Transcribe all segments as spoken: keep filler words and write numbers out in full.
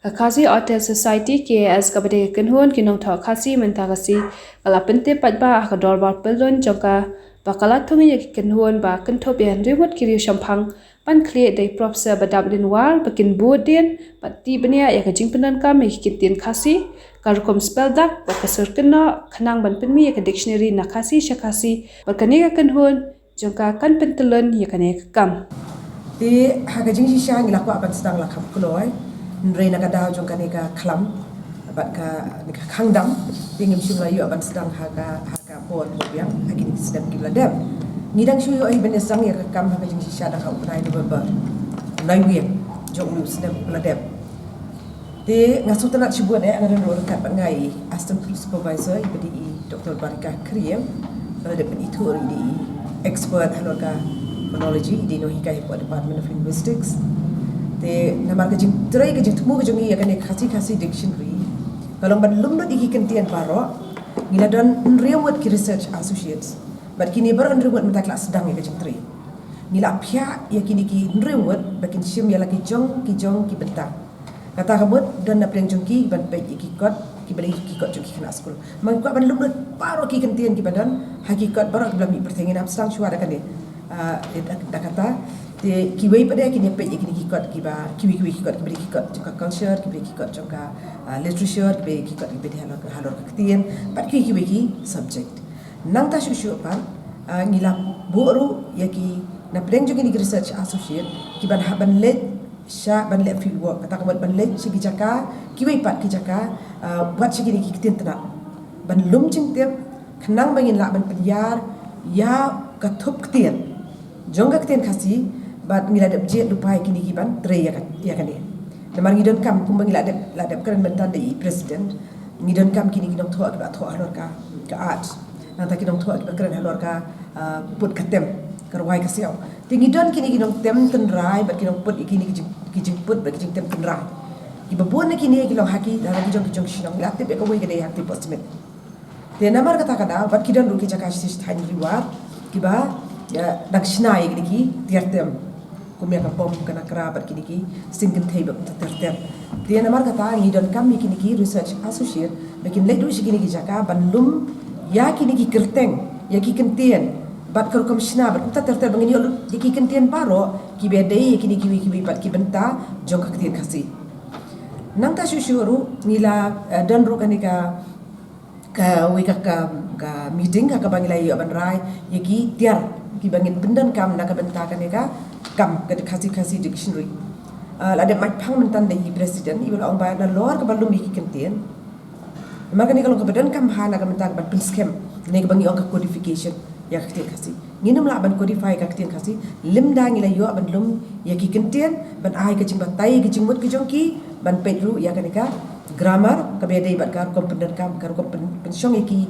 Ka Khasi Autism Society, K A S, kaba dei ka kynhun ki nongthoh Khasi mynta ka sngi, ka la pyntip paidbah ha ka dorbar pyllun jong ka ba ka la thung ïa ki kynhun ba kynthup ïa hynriew ngut ki riewshemphang ban khlieh da i Professor Badap Lynwar ba kin bud dien bad tip bniah ïa ka jingpyndonkam ïa ki kyntien Khasi, ka rukom spell dak bad ka sur kynnoh, khnang ban pynmih ïa ka dictionary na Khasi sha Khasi, bad kane ka kynhun jong ka kan pyntyllun ïa kane ka kam. Te ha ka jingshisha ngi la kwah ban sdang la kham kloi, hynrei na ka daw jong kane ka khlam bad kane ka khang dam, te ngim shym la ïoh ban sdang ha ka, ha ka por ba biang ha kine ki snem kiba la dep. Ngi dang shu ïoh hi ban ïa sdang ïa ka kam ha ka jingshisha da ha u bnai November, u bnai weng jong une u snem ba la dep. Te nga sngewtynnat shibun eh, nga don ruh ryngkat bad nga i Assistant Supervisor iba dei i Doctor Barika Khyriem, ba la dep ban ithuh ruh i dei i expert halor ka phonology, i dei nonghikai hapoh Department of Linguistics. Te namar ka jingtrei, ka jingthmu ka jong ngi ïa kane ka Khasi Khasi Dictionary ka long ban lum lut ïa ki kyntien baroh. Ngi la don hynriew ngut ki research associates bad kine baroh hynriew ngut mynta ki la sdang ïa ka jingtrei. Ngi la phiah ïa kine ki hynriew ngut ba kin shim ïa la ki jong ki jong ki bynta. Kata ka mut don na pdeng jong ki ban peit ïa ki kot kiba dei ki kot jong ki khynnah skul. Ngi kwah ban lum lut baroh ki kyntien kiba don ha ki kot baroh kiba la mih pyrthei. Ngin ym sdang shuwa da kane, ah, da, da kata. Te kiwei pat de kin ïa peit ïa kine ki kot kiba, kiwei kiwei ki kot kiba dei ki kot jong ka culture, kiba dei ki kot jong ka, ah, literature, kiba dei ki kot kiba dei halor, halor ka ktien, bad kiwei kiwei ki subject. Nangta shuh shuh pat, ah, ngi la buh ruh ïa ki na pdeng jong kine ki research associate ki ban hap ban leit sha, ban leit field work, kata ka mut ban leit sha ki jaka, kiwei pat ki jaka, ah, wat sha kine ki ktien tnat, ban lum jingtip khnang ba ngin lah ban pynïar ïa ka thup ktien jong ka ktien Khasi. Bad ngi la dep jied lypa ïa kine ki ban trei ïa ka, ïa kane. Namar ngi donkam, kumba ngi la dep, la dep kren mynta da i president, ngi donkam kine ki nongthoh kiba thoh halor ka, ka art, nangta ki nongthoh kiba kren halor ka, ah, put ka tem, ka rwai ka siaw. Te ngi don kine ki nongtem tynrai bad ki nongput, kine ki jing, ki jingput bad ki jingtem tynrai. Kiba bun na kine ki long ha ki, ha ki jong ki jong shnong. Ngi la tip ïa kawei ka dei ha Kti Pohsmit. Te namar kata ka daw bad ki don ruh ki jaka shi thaiñ Ri War kiba, ïa, dang shna ïa kine ki tiar tem, kum ïa ka bom ka nakra bad kine ki sting kynthei bad kumta ter ter. Te namar kata ngi donkam ïa kine ki research associate ba kin leit ruh sha kine ki jaka ban lum ïa kine ki kyrteng, ïa ki kyntien bad ka rukom shna bad kumta ter ter, ba ngin ïoh lut ïa ki kyntien baroh kiba dei ïa kine kiwei kiwei pat ki bynta jong ka ktien Khasi. Nangta shuh shuh ruh ngi la, eh, don ruh kane ka, kawei ka, ka, ka meeting ha kaba ngi la ïoh ban rai ïa ki tiar kiba ngin pyndonkam na ka bynta kane ka kam, ka Khasi Khasi Dictionary. Ah, la dep mait phang mynta da i president, iba la ong ba nalor kaba lum ïa ki kyntien, namar kane ka long kaba donkam ha na ka bynta ka ban pynskhem ne kaba ngi ong ka codification ïa ka ktien Khasi. Ngin ym lah ban codify ka ktien Khasi lymda ngi la ïoh ban lum ïa ki kyntien, ban ai ka jingbatai ïa ki jingmut ki jong ki, ban peit ruh ïa kane ka grammar kaba ïadei bad ka rukom pyndonkam, ka rukom pyn, pynshong ïa ki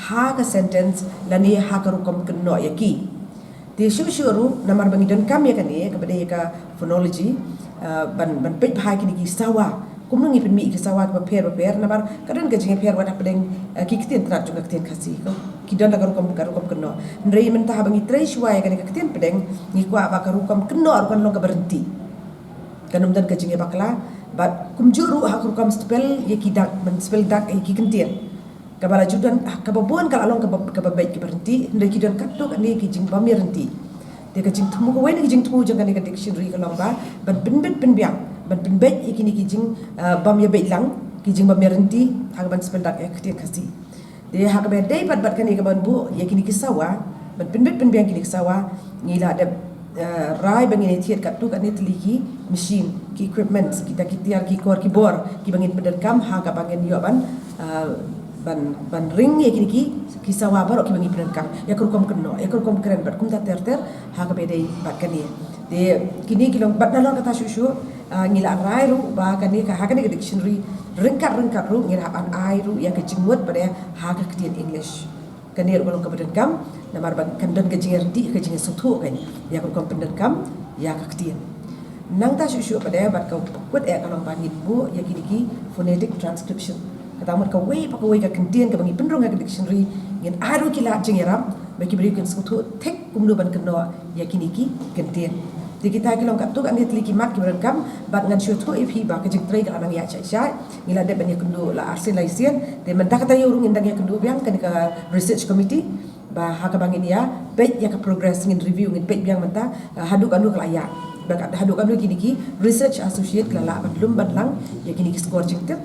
ha ka sentence lane ha ka rukom kynnoh ïa ki. Te shuh shuh ruh namar ba ngi donkam ïa kane kaba dei ïa ka phonology, ah, ban, ban peit bha ïa kine ki sawa. Kumno ngi pynmih ïa ki sawa kiba pher ba pher, namar ka don ka jingïapher wat hapdeng, eh, ki ktien tnat jong ka ktien Khasi. Ki don la ka rukom, ka rukom kynnoh. Hynrei mynta haba ngi trei shuwa ïa kane ka ktien pdeng, ngi kwah ba ka rukom kynnoh ruh kan long kaba ryntih, kan ym don ka jingïabakla. Bad kumjuh ruh ha ka rukom spell ïa ki dak, ban spell dak ïa ki kyntien. Kaba la ju don, kaba bun ka la long kaba, kaba beit kiba ryntih, hynrei ki don katto katne ki jingbym ïaryntih. Te ka jingthmu, kawei na ki jingthmu jong kane ka dictionary ka long ba ban pynbit pynbiang, ban pynbeit ïa kine ki jing, ah, bym ïabeit lang, ki jingbym ïaryntih ha kaban spell dak ïa ka ktien Khasi. Te ha kaba ïadei pat bad kane kaban buh ïa kine ki sawa, ban pynbit pynbiang kine ki sawa, ngi la dep, eh, rai ba ngin ïa thied katto katne tylli ki machine, ki equipments, kita ki tiar ki kor ki bor kiba ngin pyndonkam ha kaba ngin ïoh ban, eh, ban, ban ring ïa kine ki, ki sawa baroh kiba ngi pyndonkam, ïa ka rukom kynnoh, ïa ka rukom kren bad kumta ter ter ha kaba ïadei bad kane. Te kine ki long, bad nalor kata shuh shuh, ah, ngi la rai ruh ba kane ka, ha kane ka dictionary ryngkat ryngkat ruh ngin hap ban ai ruh ïa ka jingmut pat de ha ka ktien English. Kane ruh ka long kaba donkam, namar ba kan don ka jingïaryntih, ka jingïasngewthuh kan ïa ka rukom pyndonkam ïa ka ktien. Nangta shuh shuh pat de bad kaba kut eh ka long ba ngin buh ïa kine ki phonetic transcription. Kata mut kawei pa kawei ka kyntien kaba ngi pynrung ha ka dictionary, ngin ai ruh ki lad jingïarap ba ki briew kin sngewthuh thik kumno ban kynnoh ïa kine ki kyntien. Te kita ki long katto katne tylli ki mat kiba donkam, bad ngan shu ïathuh ïa phi ba ka jingtrei ka la nang ïaid shai shai. Ngi la dep ban ïakynduh la arsien laisien. Te mynta ka taïew ruh ngin dang ïakynduh biang kane ka research committee, ba ha kaba ngin ïa peit ïa ka progress, ngin review, ngin peit biang mynta, uh, haduh katno ka la ïaid. Ba ka, haduh katno kine ki research associate ki la lah ban lum ban lang ïa kine ki score jingtip,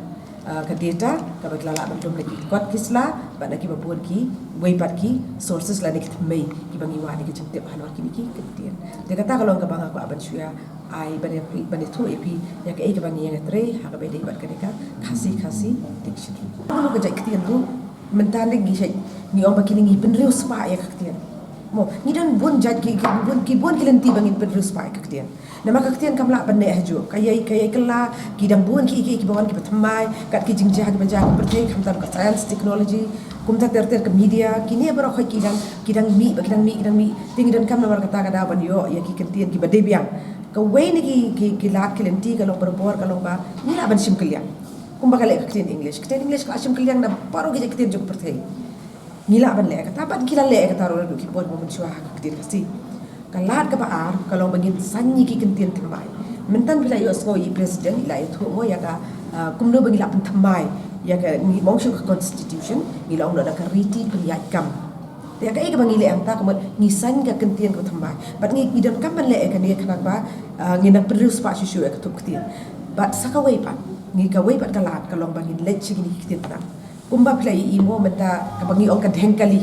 uh, ka data kaba ki la lah ban lum na ki kot ki sla, bad na kiba bun kiwei pat ki sources lane ki thymmei kiba ngi wad ïa ki jingtip halor kine ki kyntien. Te kata ka long kaba nga kwah ban shu ïa ai ban ïa phi, ban ïathuh ïa phi ïa kaei kaba ngi ïa trei ha kaba ïadei bad kane ka Khasi, Khasi dictionary. Ka jait ktien ruh mynta ne ngi shait, ngi ong ba kine ngi pynriewspah ïa ka ktien. Mo, ngi don bun jait ki, ki bun, ki bun ki lynti ba ngin pynriewspah ïa ka ktien. Namar ka ktien kam lah ban neh hajuh. Ka ïai, ka ïai kylla, ki dang bun ki, ki, kiba wan kiba thymmai, kat ki jingjia kiba jia ha ka pyrthei, khamtam ka science, technology, kumta ter ter ka media, kine baroh khoit ki dang, ki dang mih, ba ki dang mih, ki dang mih. Te ngi donkam namar kata ka daw ban ïoh ïa ki kyntien kiba dei biang. Kawei na ki, ki, ki lad ki lynti ka long barabor ka long ba ngi lah ban shim kylliang. Kumba ka leh ka ktien English. Ktien English ka lah shim kylliang na baroh ki jait ktien jong ka pyrthei. Ngi lah ban leh kata, bad ki la leh kata ruh naduh ki por ba mynshuwa ha ka ktien Khasi. Ka lad kaba ar ka long ba ngin saiñ ïa ki kyntien thymmai. Mynta phi la ïohsngew ïa i president i la ïathuh mo ïa ka, ah, kumno ba ngi lah pynthymmai ïa ka, ngi ong shuh ka constitution, ngi la ong noh da ka riti pynïaid kam. Te ïa kaei kaba ngi leh hangta, ka mut ngi saiñ ka kyntien kaba thymmai. Bad ngi, ngi donkam ban leh ïa kane khnang ba, ah, ngin nang pynriewspah shuh shuh ïa ka thup ktien. Bad sa kawei pat, ngi kawei pat ka lad ka long ba ngin leit sha kine ki ktien tnat. Kumba phi la ïohi mo mynta kaba ngi ong ka dheng kali.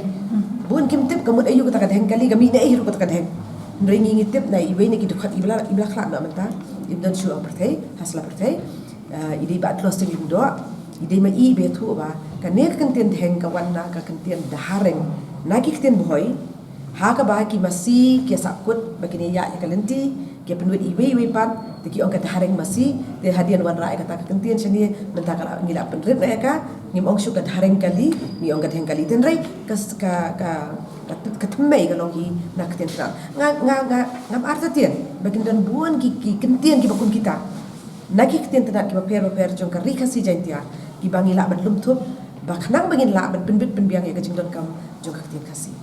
Bun kim tip ka mut aïu kata ka dheng kali, ka mih na ei ruh kata ka dheng. Hynrei ngi ngi tip na iwei na ki dkhot iba la, iba la khlad noh mynta, im don shuh ha pyrthei, ha sla pyrthei. Ah, i dei Bah Tlosing Lyngdoh, i dei ma i ba ïathuh ba kane ka kyntien dheng ka wan na ka kyntien dhareng na ki ktien Bhoi. Ha kaba ki masi ki ïa sahkut ba kin ïaid ïa ka lynti, ki ïa pynwit iwei iwei pat, te ki ong ka dhareng masi. Te hadien wanrah ïa kata ka kyntien shane, mynta ka la, ngi la pynrit noh ïa ka, ngim ong shuh ka dhareng kali, ngi ong ka dheng kali. Te hynrei ka, ka, ka, ka, ka thymmei ka long hi na ka ktien tnat. Nga, nga, nga, ngam artatien ba kin don bun ki, ki kyntien kiba kum kita na ki ktien tnat kiba pher bapher jong ka Ri Khasi Jaiñtia, kiba ngi lah ban lum thup, ba khnang ba ngin lah ban pynbit pynbiang ïa ka jingdonkam jong ka ktien Khasi.